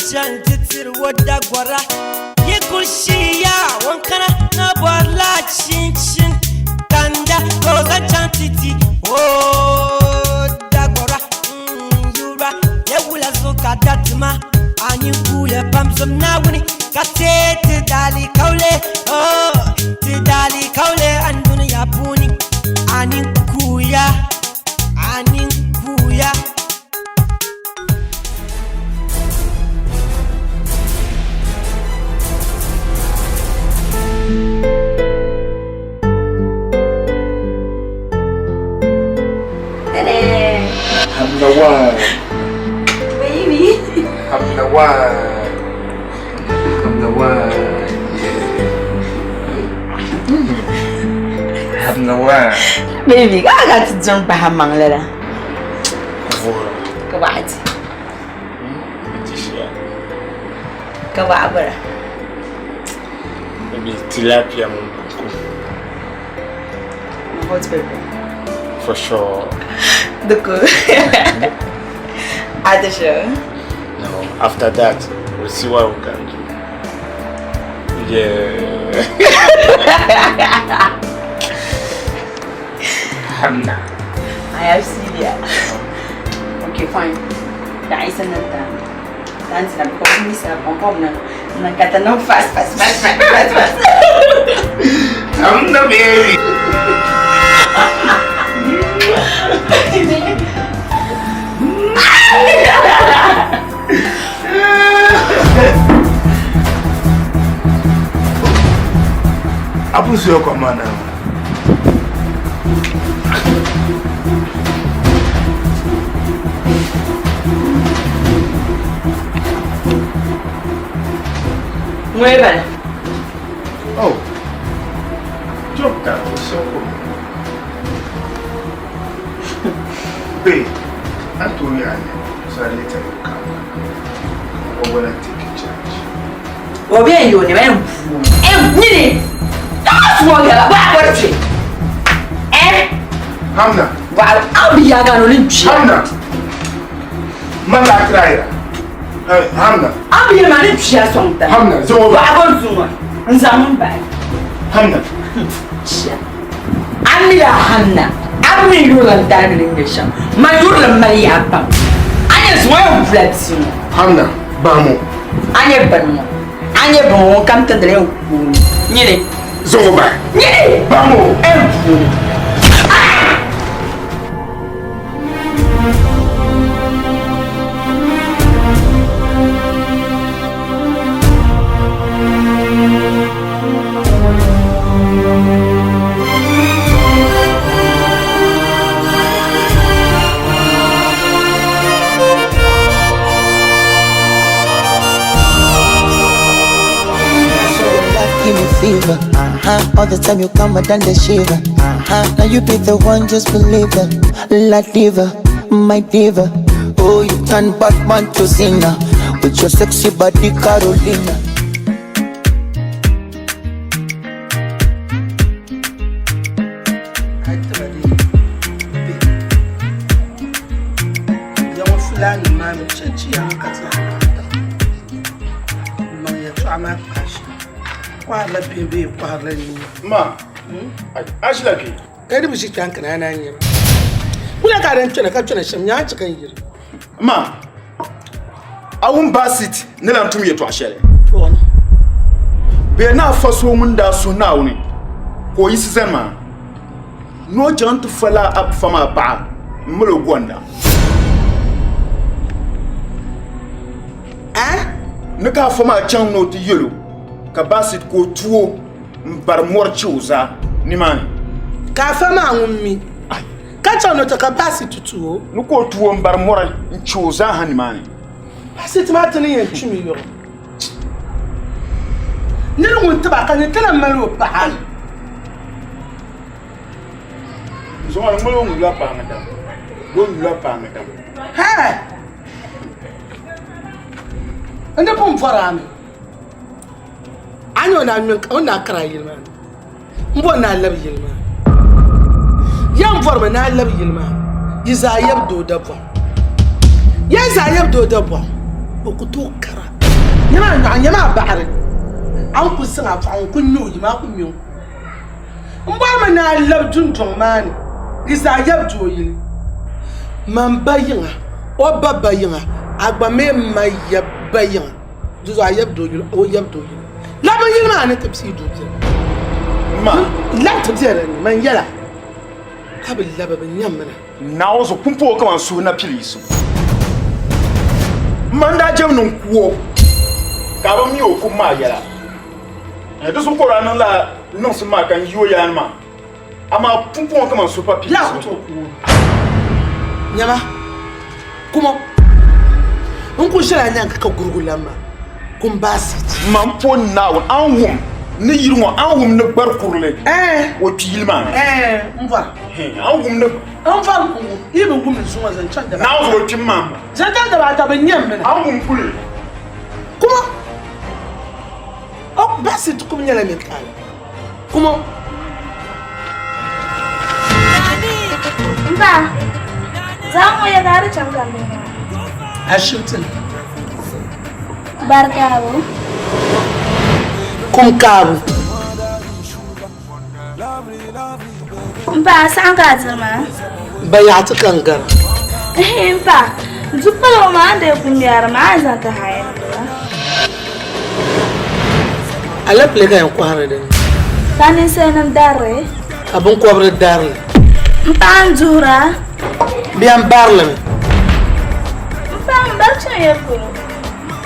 chaŋ ti tiri o dagɔra. Yi kul shiya ŋun kana na bɔrila chinchin tanda ka o zaŋ chaŋ ti ti o dagɔra. N yura ya wula zuɣu ka dariti ma, a nini kuuya pam zom Naawuni ka teei ti daalikauli, oh, ti daalikauli andunia puuni. A nini kuuya, a nini kuuya. I'm the one. Baby. I'm the one. I'm the one. Yeah. I'm the one. Baby, ka ka ti dun bahi maŋ lala. Vuhiri. Ka baɣa di. Di shia. Ka baɣa bira. Baby, tilapia mini banku. Hot pepper. For sure. Duku. At sure. No, after that, we'll see what we can do. Yeah. Hamna. I have Celia. Okay, fine. Da isa nan ta. Dance na because me sa pom pom na. Na kata no fast fast fast fast fast fast. Hamna baby. Abu suyo kwa mana. Ŋuni bala? Oh. Job ka soko. Babe, I told you I so I later you come. I wanna take a charge. O bɛ yen yooni bɛ n puuni. Ɛ nyini. Taa suwɔ kɛla ba a bɔri twe. Ɛ. Hamna. Wa aw bi yaga no ni jia. Hamna. Man la try. Hamna. Aw bi ma ni jia sɔŋ ta. Hamna, zo ba. Wa bɔri zuŋɔ. N zaŋ n bahi. Hamna. Jia. An mi la Hamna. An mi yurilim tali ni nyɛ shɛm. Man yurilim mali yaa pam. A nyɛ zuŋɔ yɛn bula bia ŋɔ. Hamna, baŋ o. A nyɛ bini ŋɔ. A nyɛ bini ŋɔ kam tindili yɛn kuuni. Nyini. Zuŋɔ bahi. Nyini. Baŋ o. Ɛn puuni. Give me fever, uh-huh. All the time you come, I done the shiver, uh-huh. Now you be the one, just believe it. La diva, my diva. Oh, you turn Batman to Cena with your sexy body, Carolina. Yaŋɔ Fulani maa mi chechi yaŋɔ ka ti lahi niŋda. N niŋ yɛltɔɣa maa kpahi kɔhirila bihi bee kɔhirila neen. Ma, a ʒila kpe? Ka di bi ʒi kpɛŋ kana a naan yiri. Wula ka a din kpɛna ka kpɛna shɛm nyaa chɛ ka n yiri. Ma, a wum Basit ni lan tum yɛtɔɣ shɛli? Bee ni a fa so ŋun daa suhi Naawuni ka o yiɣisi zani maa ni o chaŋ ti fa lala a fa maa paɣa m-mali o gɔnda? Ni ka a fa maa chaŋ ni o ti yɛl o ka Basit ka o tu o m-bari mɔri chɛ o zaa nimaani. Ka a fa maa ŋun mi ka chaŋ ni o ti ka Basit ti tu o. Ni ka o tu o m-bari mɔri n-chɛ o zaa ha nimaani. Basit maa ti ni yɛn kpimi yɔɣu. Nir ŋun tiba ka ni ti lan mali o paɣa. Zuŋɔ ni ŋmali o ŋubila paami dam. O ŋubila paami dam. Hɛɛ! N di pun bɔri a mi. A ni o na ŋme o ni daa kari a yili maa ni. M bɔri ni a labi yili maa ni. Ya m bɔrimi ni a labi yili maa ni. Yi zaa yab doo dabɔɣu. Ya zaa yab doo dabɔɣu. O ku tooi kara. Nyama a nyɔɣu, nyama a baɣiri. A ni ku zaŋ a pɔɣu n-ku ŋme o yim, a ku ŋme o. M bɔrimi ni a labi dundɔŋ maa ni di zaa yɛbi dooyili. Man ba yiŋa, o ba ba yiŋa, a gba mi ma ya ba yiŋa. Di zuɣu a yɛbi dooyili, o yɛbi dooyili. Labi yili maa ni ti pii duu biɛla. Ma. Labi ti be din ni, man yɛla ka bi labi bɛ nyammi na. Naawuni zuɣu pumpɔŋɔ kaman suhu na pili yiɣisibu. M ma n-daa jɛm ni n ku o, ka a bi mi o kum maa yɛla. Di zuɣu ka o daa niŋ lala niŋsim maa ka n yi o yaani maa. Amaa pumpɔŋɔ kaman suhu pa pili yiɣisibu. Nyama, kumo, n ku ʒila nyaaŋa ka gurugu lan maa kum baasiiti. Man po Naawuni, a ni wum ni yili ŋɔ, a ni wum ni gbari kurili o kpi yili maa ni. Ɛɛn, m bɔra. A ni wum ni. N vari n wum, yi bi wum ni zuŋɔ zaŋ chaŋ daba. Naawuni zuɣu o kpimi maa. Zaŋ chaŋ daba ata bɛ nyam mi na. A ni wum kuli. Kumo, o baasiiti kum nyɛla mini taali. Kumo. Mba, zaŋ ŋɔ ya ka a di chaŋ ka m maa. Ashibiti ni. Bari kaabu. Kum kaabu. Mpa, a saɣim ka a diri maa? Bayaɣati ka n gari. Mpa, du pala ŋɔ maa a ni dii ku ŋmɛri maa a ni zaŋ ti haya ni ba. Alɛpilɛ ka yɛn kɔhiri dini. Ka ninsalinima dari li. Ka binkɔbiri dari li. M paɣa n-duhiri a. Bɛ yɛn bari li mi. M paɣa m bari chaŋ ya polo.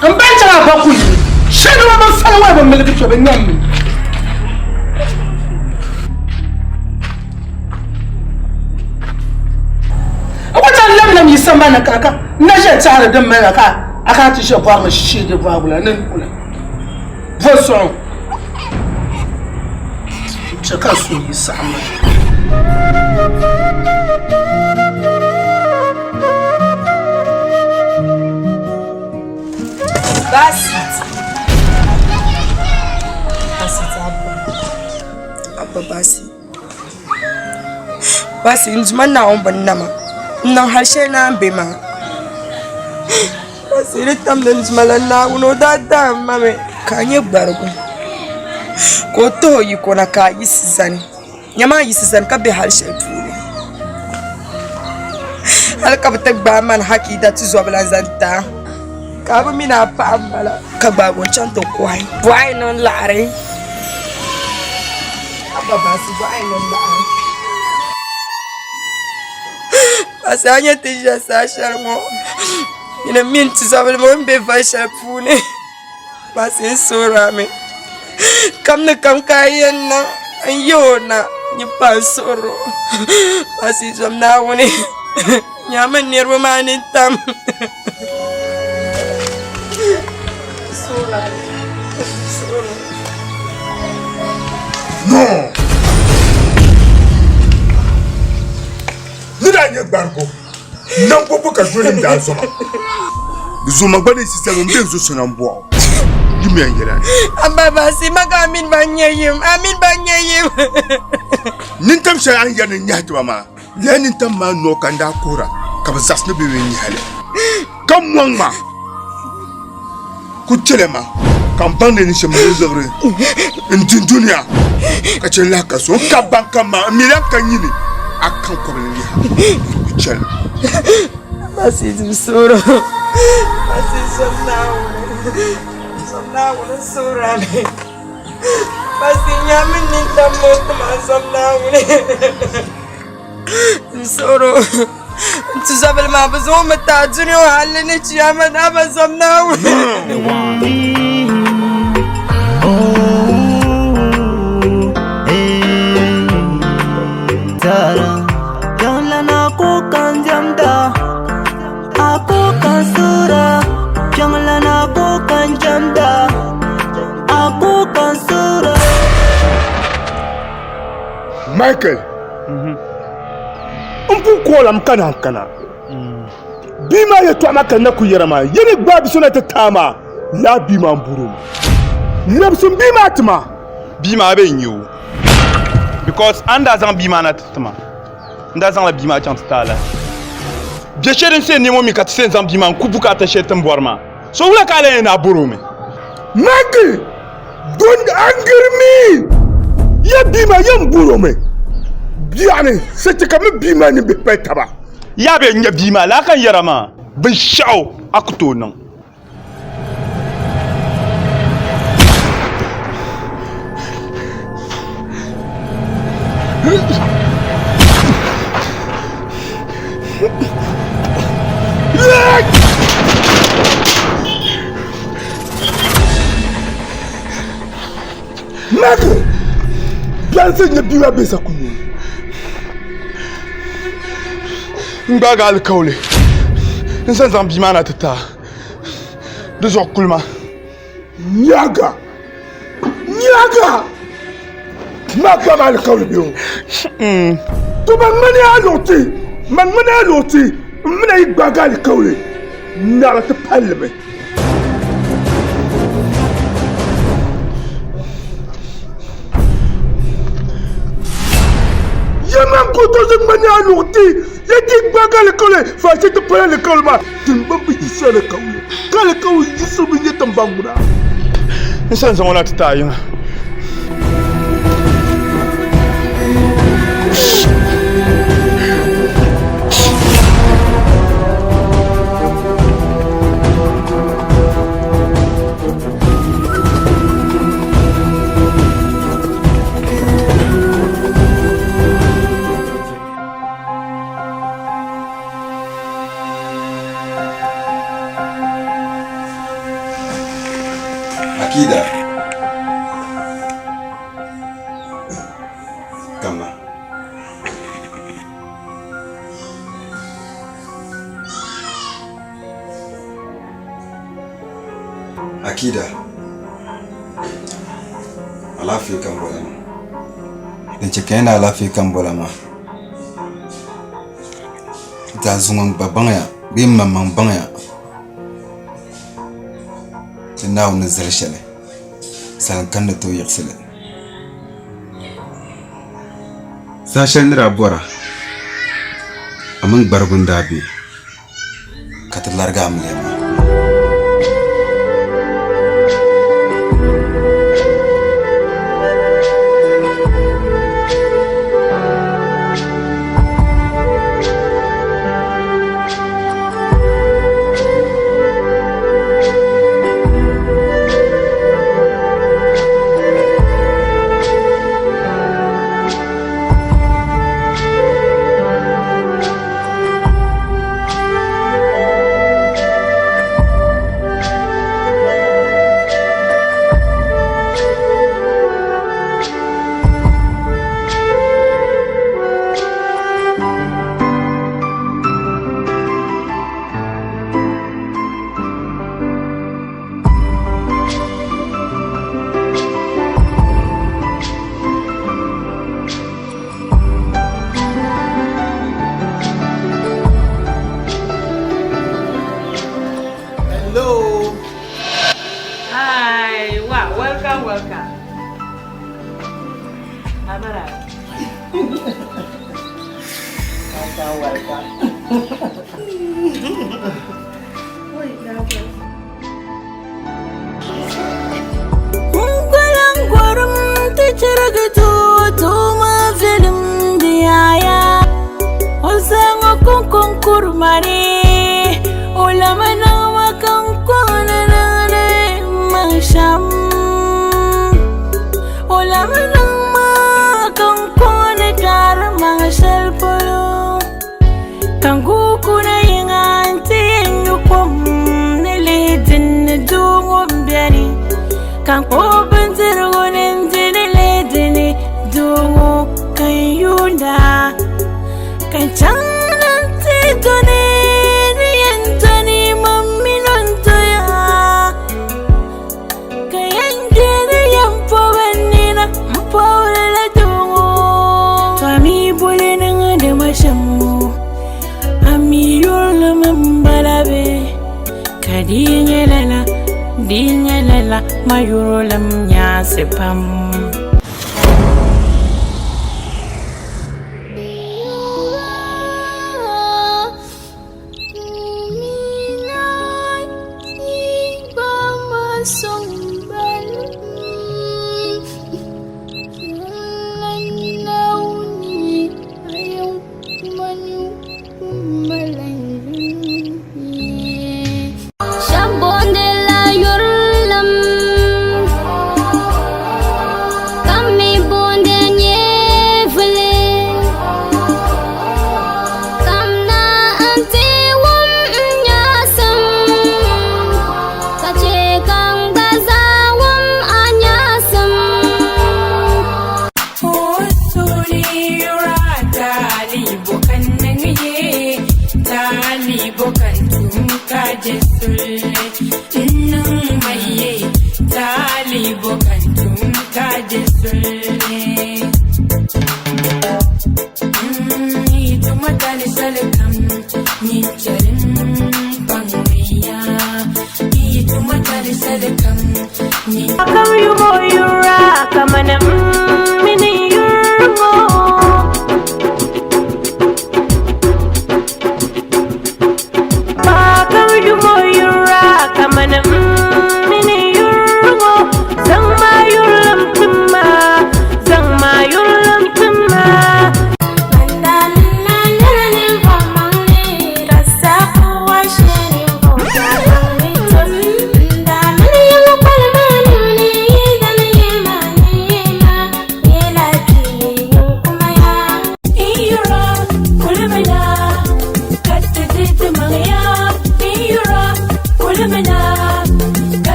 M bari chaŋ a ba ku yi. Shɛli ŋɔ bɛ fali ŋɔ bi miligi kpɛ bɛ nyam mi. N ku chaŋ lamlam yi sambani ka ka n na ʒe tɛhiri din mali na ka a kana ti ʒe bɔrimi shee di bɔhigu la ni n kula vo suɣu chɛ ka suhu yi saɣim ma. Basit. Basit Abba. Abba Basit. Basit n duma Naawuni bi nama n niŋ hali shɛli naan be maa. Basit di tamdi n duma la Naawuni o daa daai ma mi ka a nyɛ gbarigu ka o tahi o yiko na ka a yiɣisi zani. Nyama a yiɣisi zani ka be hali shɛli puuni hali ka bɛ ti gbaai mani hakida tizɔbila n-zaŋ ti a ka a bi mi ni a paɣa m-bala ka gbaagi o n-chaŋ ti kɔhi bɔɣa yi niŋ laɣiri Abba baasi bɔɣa yi niŋ laɣiri baasi a nya ti ʒiya saha shɛli ŋɔ nyini m mini tizɔbila ŋɔ ni be val shɛli puuni. Baasi n suhuri a mi kam ni kam ka a yɛn niŋ n yi o na nyɛ pa n suhuri o baasi zom Naawuni nyami niriba maa ni tam No! Ni daa nyɛ gbarigu Naŋgbɔbu ka zonim daa zoma. Di zoma gba ni sisɛm m-be n-zo so nambɔɣu. Yimiya n yɛla ni. Abba baasi maka a mini ba n-nyɛ yim, a mini ba n-nyɛ yim. Nintam shɛli a ni yɛri ni n nyahi ti ba maa, lala nintam maa noo ka n daa kuhira ka bɛ zaɣisi ni bɛ mi n-nyahi li. Ka mɔŋ ma ku chɛli ma ka m baŋ ni ni shɛm ni liɣiri n di dunia ka chɛ n lahi ka so n ka baŋ ka ma n mi lahi ka nyini a kan kɔbili liha ku chɛli. Masidim suhuri Masi zom Naawuni zom Naawuni suhurami Masi nyami nintam ŋɔ tima zom Naawuni. N suhuri n tizɔbili maa bɛ zaŋ o mi ti a dunia ŋɔ hali ni chiyaama ni a ba zom Naawuni. Michael n ku koolam ka naan kana bia maa yɛtɔɣa maa ka n na ku yɛra maa yi ni gbaai bi so na ti taai maa laa bia maa n buri o mi labisi bia maa ti ma bia maa bee n-nyɛ o because a ni daa zaŋ bia maa na ti ti ma n daa zaŋla bia maa chaŋ ti taai lahi bɛ shɛli din seen nɛma mi ka ti seen zaŋ bia maa n ku bukaata shɛli ti ni bɔri maa so wula ka a lahi yɛn ni a bɔri o mi. Michael, don't anger me. Ya bia maa yɛn bɔr o mi. Biɛɣuni sachi ka mi bia maa ni bihi pali taba. Yaa bɛ nya bia maa laa ka n yɛra maa binshɛɣu a ku tooi niŋ. Michael, biɛlinsi n-nyɛ bia maa bɛ sa ku nyo. N gbaagi alikauli n zaŋ zaŋ bia maa na ti ti a. Di zuɣu kuli ma. Nyaga! Nyaga! Ma gbaagi alikauli bɛ o. To man ŋmani a luɣiti, man ŋmani a luɣiti, m mi na yi gbaagi alikauli, naɣila ti palli mi. Yɛman ku tooi ŋmani a luɣiti, ya ti gbaagi alikauli faashee ti pali alikauli maa. Tiŋgbani bi yiɣisi alikauli, ka alikauli yiɣisibu nyɛ tiŋgbani ŋuna. N san zaŋ o na ti ti a yiŋa. Akida kama Akida alaafee ka n bɔra maa din chɛ ka n yɛn ni alaafee ka n bɔra maa Zaɣ zuŋɔ n gba baŋya bee n maŋmaŋ baŋya ni Naawuni ni zali shɛli salim kam ni tooi yiɣisi li. Saha shɛli ni daa bɔra a mini gbarigu n-daa be ka ti larigi amiliya maa. Hello. Hi. Wow. Welcome, welcome. Amara. welcome, welcome. Ngolongorum ti chirigi tuuma vilim di yaya O zaŋ o kunkun kuri mani O lami niŋ ma ka n kɔŋ ni niŋdi maŋ shɛm O lami niŋ ma ka n kɔŋ ni kaari maŋ shɛli polo Ka n guui kuna yiŋa nti yɛn nyu kom ni lihi din ni doo ŋɔ m-beni. Ka n kpuɣi bindirigu ni n di ni lihi di ni doo ŋɔ ka n yuunda. Ka n chaŋ na nti dɔni ni yɛn dɔni man mini o n-doya. Ka yɛn gbeeri yɛn pɔbi n nina m-pɔbiri la doo ŋɔ. To a mi boli niŋdi ma shɛm ŋɔ, a mi yurilim m-bala bee? Ka di yi nyɛ lala, di yi nyɛ lala, ma yurilim nyaasi pam. Kam yumo yura kamana mini yurmo. Kam yumo yura kamana mini yurmo. Zangma yurlam tima, zangma yurlam tima.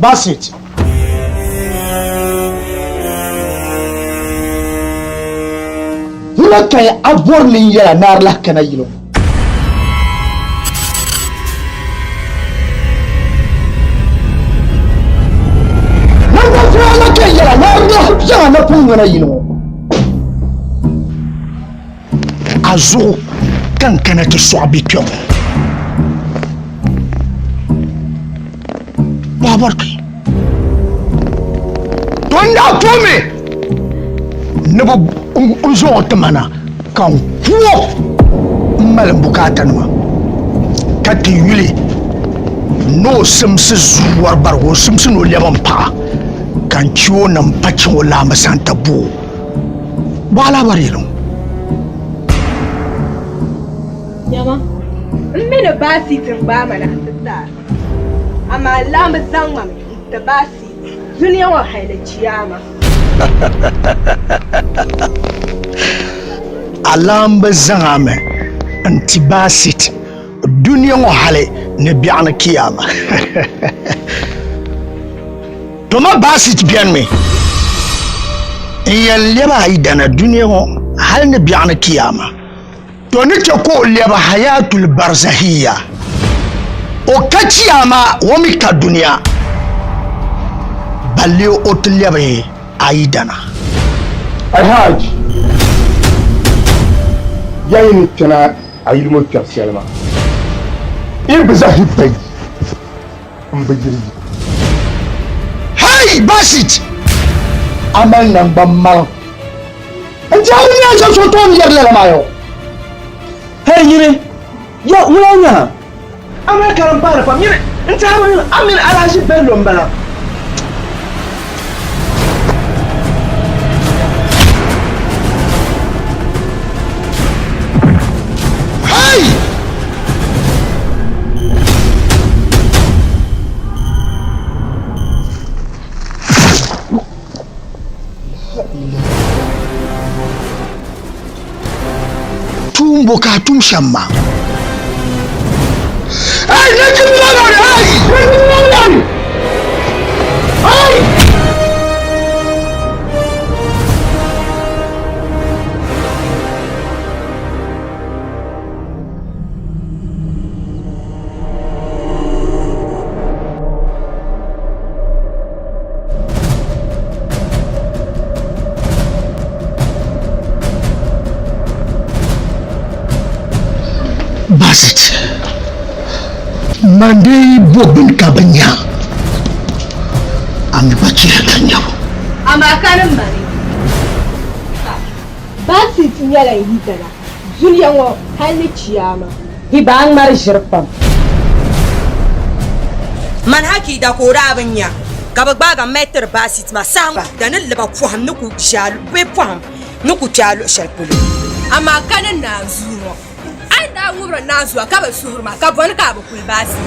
Basit. Wula ka a bɔri ni n yɛla ni a lahi kana yili ŋɔ? Naŋgban ka n yɛla ni a lahi zaŋ a napɔŋ ŋɔ na yili ŋɔ. A zuɣu ka n kana ti sɔɣi be kpe ŋɔ. Babarki. To n daa toomi ni bi n zaŋ o ti ma na ka n ku o m mali n bukaata nima ka ti yuli ni o simsi zuwari barigu o simsi ni o lɛbi n paɣa ka n chɛ o ni n pa chaŋ o laamba sani ti bo o. Bɔ alaabari yɛli ŋɔ? Nyama, m mi ni baasiiti n-gbaai ma na nti ti a, amaa laamba zaŋ ma mi n-ti baasiiti dunia ŋɔ hal ni chiyaama. A laamba zaŋ a mi n-ti baasiiti dunia ŋɔ hali ni biɛɣuni kiyaama. To ma Basit benimi n yɛn lɛbi a yidana dunia ŋɔ hali ni biɛɣuni kiyaama. To ni chɛ ka o lɛbi hayatul barzahiya, o ka chiyaama o mi ka dunia, balle o ti lɛbi a yidana. Alhaji. Ya yi ni kpɛna a yili ŋɔ kpɛri shɛli maa, yi bi zahi bayi m-bi yiri yi. Hey Basit! A mali naŋgban maŋ. N ti a ni nya shɛm so tooni yɛri lala maa yɔ. Hey nyini, yɔ ŋuna n-nyɛ ha? A mali karimpaani pam. Nyini, n ti a ni a mini Alhaji Bello m-bala. Hey! Tuun bo ka a tum shɛm maa. Hey, nachimba maa ni, hey! Nachimba maa ni! Hey! Basit, man dee bo bini ka bi nya, a mi gba chɛya ka nyabu. Amaa ka ni mani ka Basit nyɛla n yidana dunia ŋɔ hal ni chiyaama. Yi ba a ŋmari ʒiri pam. Man hakida ka o daa bi nya ka bɛ gbaagi m mali tiri Basit maa saha ŋɔ da ni liba pɔhim ni ku ʒe a bee pɔhim ni ku kpe a luɣ shɛli polo. Amaa ka ni naanzuu ŋɔ, a ni daa ŋubiri naanzua ka bi suhiri ma, ka bɔni ka a bi kuli Basit?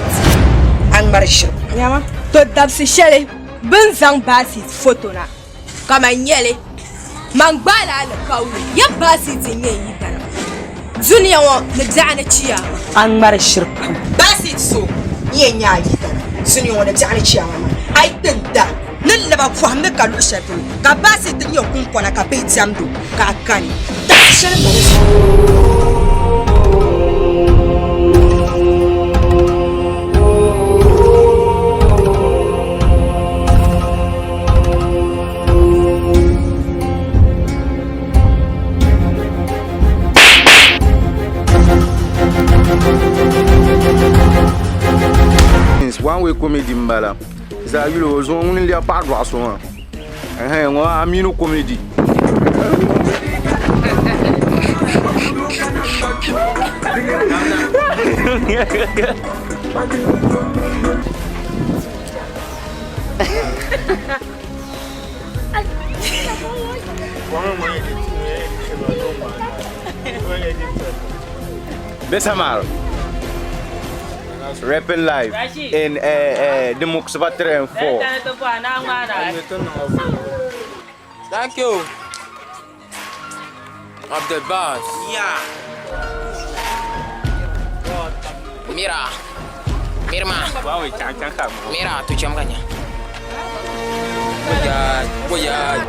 A ŋmari ʒiri pam. Nyama, to dabisi shɛli bɛ ni zaŋ Basit foto na ka man nya li, man gbaala alikauli ya Basit n-nyɛ n yidana dunia ŋɔ ni biɛɣu ni chiyaama. A ŋmari ʒiri pam. Basit so n-yɛn nyɛ a yidana dunia ŋɔ ni biɛɣu ni chiyaama maa, a yi ti n da ni liba pɔhim ni ka luɣ shɛli polo, ka Basit nyɛ kuŋkɔna ka bihi diɛmd o ka a kani dabisi shɛli mali zuɣu. One way comedy n bala zaa yuli o zuŋɔ ŋuni n lɛbi paɣa dɔɣi so maa ɛhɛn ŋɔ Aminu comedy. Besamar Rapping live in the Muxba 3 and 4. Thank you. Abdel Bass. Yeah. Mira. Mirma. Mira, tu cham kanya. Waya, waya.